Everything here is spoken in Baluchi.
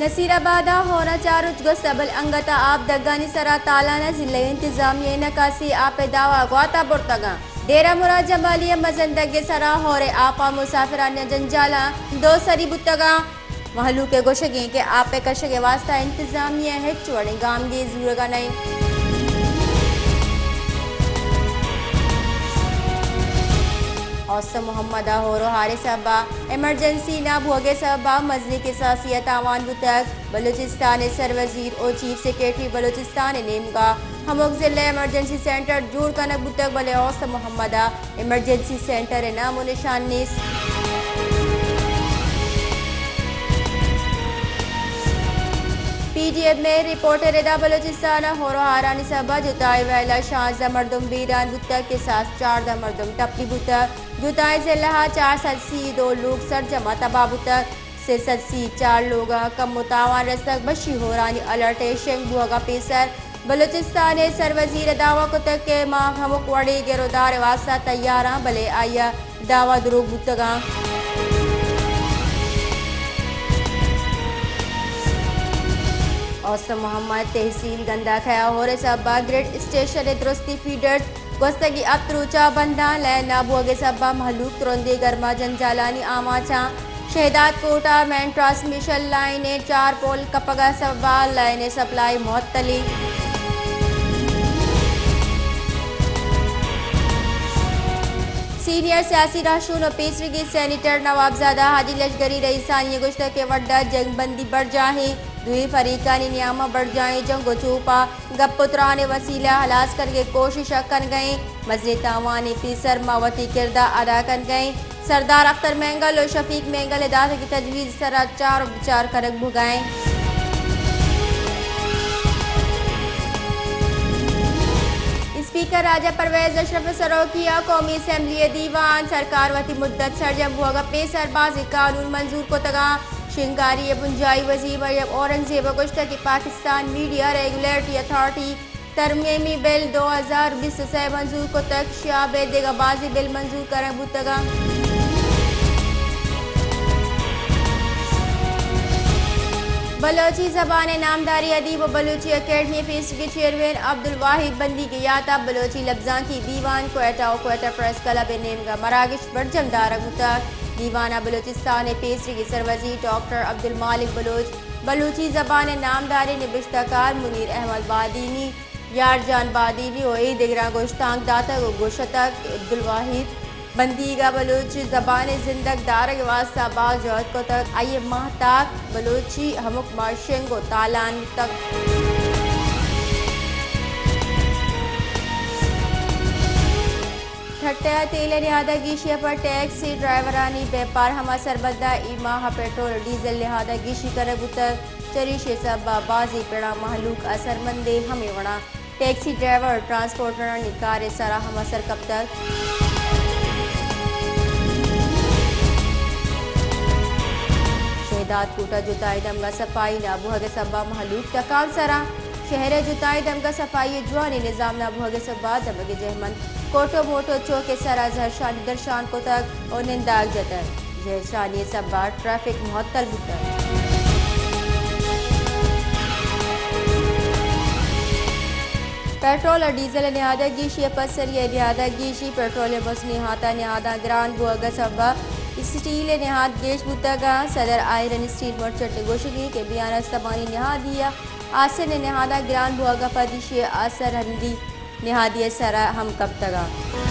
نصیر آباد ءَ ہور ءَ چار روچ گوست، بلے انگت ءَ آپ دگانی سرا تالان ءَ، ضلعی انتظامیہ ءِ نکاسی آپ ءِ دعوی گوات ءَ برتگ اَنت۔ ڈیرہ مراد جمالی ءِ مزن دگ ءِ سرا ہور ءِ آپ ءَ مسافرانی جنجالاں دو سری بوتگ اَنت۔ مہلوک ءِ گوشگ اِنت کہ آپ ءِ کشگ ءِ واستہ انتظامیہ ءَ ہچ وڑیں گامگیج زورگ ءَ نہ اِنت۔ اوست محمد ءَ ہور ءُ ہار ءِ سبب ءَ ایمرجنسی نہ بوگ ءِ سبب ءَ مزنیں کساسی ءِ تاوان بوتگ۔ بلوچستان ءِ سروزیر ءُ چیف سیکرٹری بلوچستان ءِ نیمگ ءَ ہمک ضلع ءَ ایمرجنسی سینٹر جوڑ کنگ بوتگ، بلے اوست محمد ءَ ایمرجنسی سینٹر ءِ نام ءُ نشان نیست۔ پی ڈی ایم ءِ رپورٹ ءِ ردا بلوچستان ءَ ہور ءُ ہارانی سبب ءَ جتائیں ویل ءَ شانزدہ مردم بیران بوتگ، کساس چاردہ مردم ٹپی بوتگ۔ جتائیں ضلع ءَ چار سد سی دو لوگ سرجم ءَ تباہ بوتگ۔ سے سد سی چار لوگ ءَ کم ءُ تاوان رستگ۔ بشی ہورانی الرٹ ءِ شنگ بوگ ءَ پیسر بلوچستان ءِ سروزیر ءَ دعوی کتگ کہ ما ہمک وڑیں گر ءُ دار ءِ واستہ تیار آں، بلے آئی ءَ دعوی دروگ بوتگ اَنت۔ اوست محمد تحصیل گنداکہ ءَ ہور ءِ سبب ءَ گرڈ اسٹیشن ءِ درستی فیڈرز گوستگیں ہپت روچ ءَ بند اَنت۔ لائن نہ بوگ ءِ سبب ءَ مہلوک ترندیں گرم ءَ جنجالانی آماچ اَنت۔ شہداد کوٹ ءَ مین ٹرانسمیشن لائن ءِ چار پول کپگ ءِ سبب ءَ لائن ءِ سپلائی معطل اِنت۔ سینئر سیاسی رہشون ءُ پیسریگیں سینیٹر نوابزادہ حاجی لشکری رئیسانی ءَ گوشتگ کہ وڈ ءَ جنگ بندی برجاہ اِنت، دوئیں فریقانی نیام ءَ برجاہیں جنگ ءُ چوپ ءَ گپ ءُ تران ءِ وسیلہ ءَ ہلاس کنگ ءِ کوشش ءَ کنگ ءَ ایں۔ مزنیں تاوان ءِ پیسر ما وتی کرد ءَ ادا کنگ ءَ ایں۔ سردار اختر مینگل ءُ شفیق مینگل ءِ داتگیں تجویز ءِ سرا چار ءُ بچار کنگ بوگ ءَ ایں۔ اسپیکر راجہ پرویز اشرف ءِ سروکی ءَ قومی اسمبلی ءِ دیوان، سرکار وتی مدت سرجم بوگ ءَ پیسر بازیں قانون منظور کتگ اَنت۔ شنگکاری ءِ بنجاہی وزیر مریم اورنگزیب ءَ گوشتگ کہ پاکستان میڈیا ریگولیٹری اتھارٹی ترمیمی بل دو ہزار بیست ءُ سئے منظور کتگ، شیاب ءِ دگہ بازیں بل منظور کنگ بوتگ اَنت۔ بلوچی زبان ءِ نامداریں ادیب ءُ بلوچی اکیڈمی ءِ پیسریگیں چیئرمین عبدالواحد بندیگ ءِ یات ءَ بلوچی لبزانکی دیوان کوئٹہ ءُ کوئٹہ پریس کلب ءِ نیمگ ءَ مراگش برجم دارگ بوتگ۔ دیوان ءَ بلوچستان ءِ پیسریگیں سروزیر ڈاکٹر عبدالمالک بلوچ، بلوچی زبان ءِ نامداریں نبشتہ کار منیر احمد بادینی، یار جان بادینی ءُ اے دگراں گوشتانک داتگ ءُ گوشتگ کہ عبدالواحد بندیگ ءَ بلوچ زبان ءِ زندگ دارگ ءِ واستہ باز جہد کتگ۔ آئی ءِ ماہتاک بلوچی ہمک ماہ شنگ ءُ تالان بوتگ۔ ٹھٹہ ءَ تیل ءِ نہادگ گیشی ءَ پد ٹیکسی ڈرائیورانی بیپار ہما سربنداں اے ماہ ءَ پٹرول ءُ ڈیزل نہادگ گیشی کنگ بوتگ۔ چریشی ءِ سبب ءَ بازیں پڑاں مہلوک اثرمند ایں۔ ہمے وڑا ٹیکسی ڈرائیور ءُ ٹرانسپورٹرانی کار ءِ سرا ہم اثر کپتگ۔ شہداد کوٹ ءَ جتائیں دمگ ءَ صفائی نہ بوہگ ءِ سبب ءَ مہلوک ٹکان سرا۔ شہر ءِ جتائیں دمگ ءَ صفائی ءِ جوانیں نظام نہ بوہگ ءِ سبب ءَ دمگی جہمند کوٹ ءُ موٹ ءُ چوک ءِ سرا زہرشانی درشان کتگ ءُ ننداگ جتگ۔ زہرشانی ءِ سبب ءَ ٹریفک معطل بوتگ۔ پٹرول ءُ ڈیزل ءِ نہادگ گیشی ءَ پسری ءِ نہادگ گیشی۔ پٹرول ءِ مزنیں ہاتاں نہاداں گران بوہگ ءِ سبب ءَ اسٹیل ءِ نہاد گیش بوتگ اَنت۔ صدر آئرن اسٹیل مرچنٹ ءِ گوشگ اِنت کہ بیان استمانی نہادی ءَ آسن ءِ نہاداں گران بوہگ ءَ پد ایشی ءِ اثر ہندی نہادی ءِ سرا ہم کپتگ اَنت۔